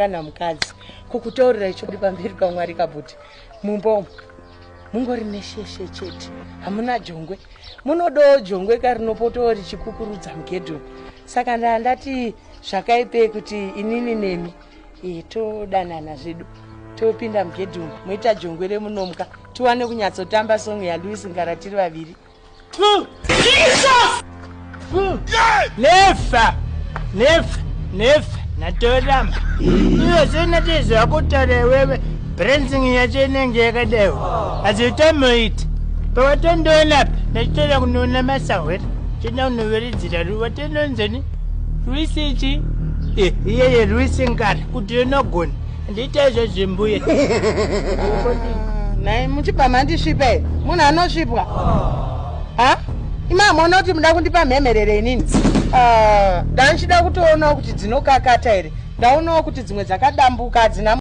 Kana mukadzi kukutaurira ichokwadi pamberi paMwari kabhuti mumba umu mungori nesheshe chete hamuna jongwe munodawo jongwe ka rinopotawo richikukurudza mugedhi umu saka ndandati zvakaipei kuti inini nemi e, todanana zvedu topinda mugedhi umu moita jongwe remunomuka tiwane kunyatsotamba song yaLuis Ngara tiri vaviri. Nefa, nefa, nefa, natoramba. Iwe sena zvakutaura iwewe, prancing yacho inenge yakadaiwo. Hazvitomoita. Pawatondiona apa, ndachitora kunoona masahwera. Chida kunoveridzira ruwa tenonzeni. Ruisi ichi? Eh, iyeye ruisi ngara kuti unogona. Ndiita izvo zvimbuye. Nhai muchibva mandisvipa here? Munhu anosvipwa. Ha? Ima maona kuti muda kundipa mhemherere inini? Ah, ndandichida kutoonawo kuti dzinokakata here. Ndaonawo kuti dzimwe dzakadambuka hadzina.